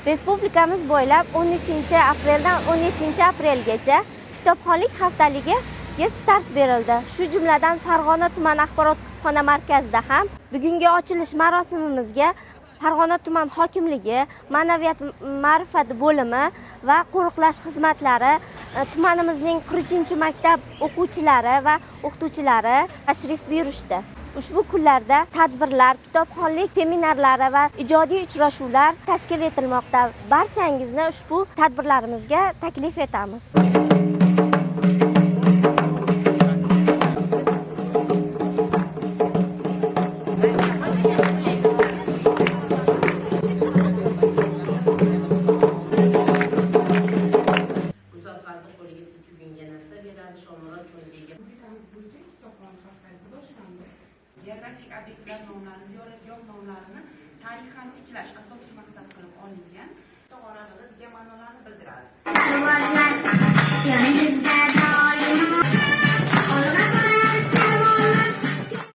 Respublikamiz bo'ylab 13 apreldan 17 aprelgacha kitobxonlik haftaligiga start berildi. Shu jumladan, Farg'ona tuman axborot kutubxona markazida ham bugungi ochilish marosimimizga Farg'ona tuman hokimligi, ma'naviyat ma'rifat bo'limi va qo'riqlash xizmatlari, tumanimizning 43 maktab o'quvchilari va o'qituvchilari tashrif buyurishdi. Ushbu kunlarda tadbirlar, kitobxonlik seminarlari va ijodiy uchrashuvlar tashkil etilmoqda. Barchangizni ushbu tadbirlarimizga taklif etamiz. Muzaffarni qo'liga tugunga narsa beradi, Shomurod cho'ntagiga. Respublikamiz bo'yicha kitobxon haftaligi boshlandi. Geografik obyektlar nomlari, ziyoratgoh nomlarini tarixan tiklash asosiy maqsad qilib olingan. Tog'oraligi degan ma'nolarni bildiradi.